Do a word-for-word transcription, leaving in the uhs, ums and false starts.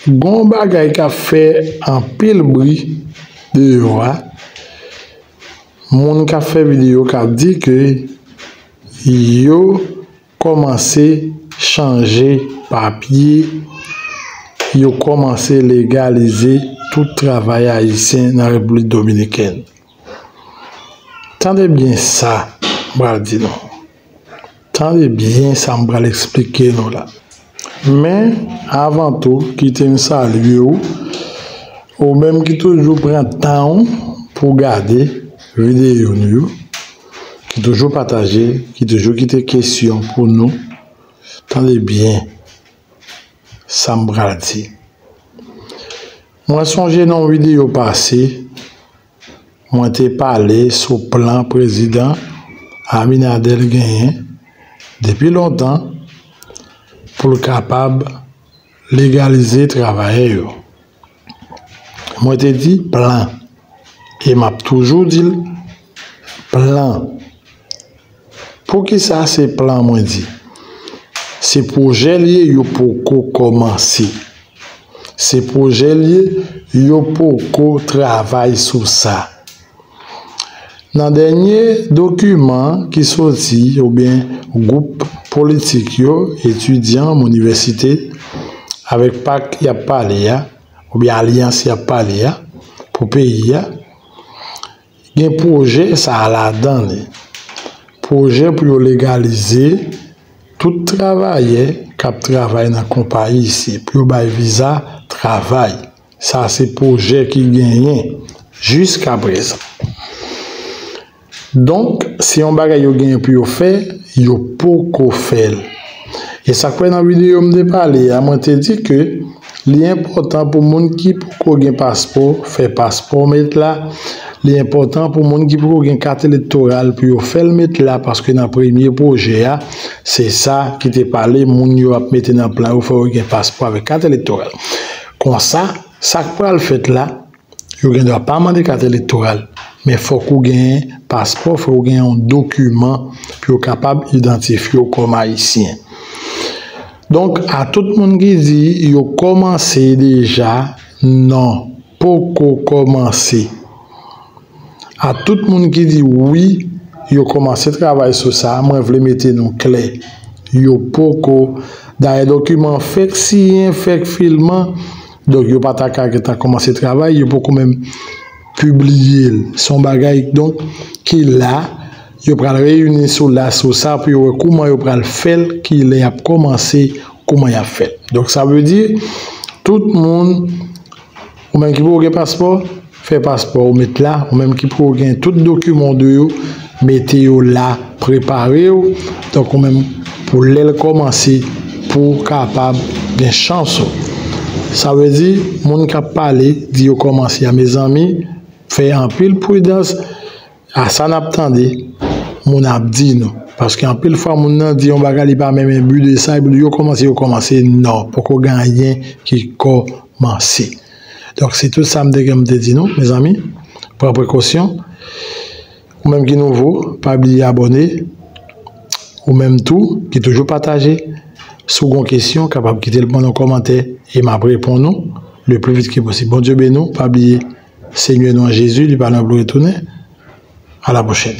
Gon bagay k ap fè anpil bri deyò a. Moun k ap fè videyo k ap di ke yo kòmanse chanje papye, yo kòmanse legalize tout travay ayisyen nan Repiblik Dominikèn. Tande byen sa m pral di nou. Tande byen sa m pral eksplike nou la. Men, avan tou, kite m salye w, ou menm ki toujou pran tan w pou gade videyo nou yo, ki toujou pataje, ki toujou kite kesyon pou nou. Tande byen sa m pral di. Mwen sonje nan yon videyo pase, mwen te pale sou plan prezidan Abinader genyen depi lontan pou l kapab legalize travayè yo. Mwen te di plan, e m ap toujou di l, plan. Poukisa se plan mwen di? Se pwojè l ye, yo poko kòmanse. Se pwojè l ye, yo poko travay sou sa. Nan dènye dokiman ki soti, oubyen gwoup politik yo, etidyan, inivèsite, avèk pak y ap pale a, oubyen alyans y ap pale a, pou peyi a, gen pwojè sa a ladan li. Pwojè pou yo legalize tout travayè k ap travay nan konpayi isi, pou yo bay viza travay. Sa se pwojè ki genyen jiskaprezan. Donk, se yon bagay yo genyen pou yo fè, yo poko fè l. E sa k fè nan videyo m te pale a, mwen te di ke li enpòtan pou moun ki poko gen paspò, fè paspò met la. Li enpòtan pou moun ki poko gen kat elektoral pou yo fè l met la, paske nan premye pwojè a, se sa ki te pale, moun yo ap mete nan plan yo, fò yo gen paspò avèk kat elektoral. Konsa, sa k pral fèt la, yo gen dwa pa mande kat elektoral, men fòk ou gen paspò, fòk ou gen yon dokiman pou yo kapab idantifye w kòm ayisyen. Donk, a tout moun ki di yo kòmanse deja, non, poko kòmanse. A tout moun ki di wi, yo kòmanse travay sou sa, mwen vle mete nou klè. Yo poko. Dayè, dokiman fèk siyen, fèk filman. Donk, yo pa ta ka gentan kòmanse travay, yo poko menm pibliye l. Se yon bagay, donk, ki la, yo pral reyini sou la, sou sa, pou yo wè kouman yo pral fè l, ki lè y ap kòmanse, kouman y ap fè l. Donk, sa vle di, tout moun, ou menm ki poko gen paspò, fè paspò ou met la, ou menm ki poko gen tout dokiman w dwe yo, mete yo la, prepare w, donk ou menm pou lè l kòmanse, pou w kapab gen chans ou. Sa vle di, moun k ap pale, di yo kòmanse a, mezanmi, fè anpil pridans a sa n ap tande, moun ap di nou. Paske anpil fwa, moun nan di yon bagay, li pa menm enbi de sa, epi yo kòmanse, yo kòmanse, non, poko gen anyen ki kòmanse. Donk, se tout sa m te gen m te di nou, mezanmi. Pran prekosyon. Ou menm ki nouvo, pa bliye abòne. Ou menm tou, ki toujou pataje. Si w gen kesyon, kapab kite l ban nou kòmantè e m ap reponn ou le plus vite que possible. Bondye beni w, pa bliye, Senyè nou an Jezi, li pa lwen pou l retounen. A la pwochèn.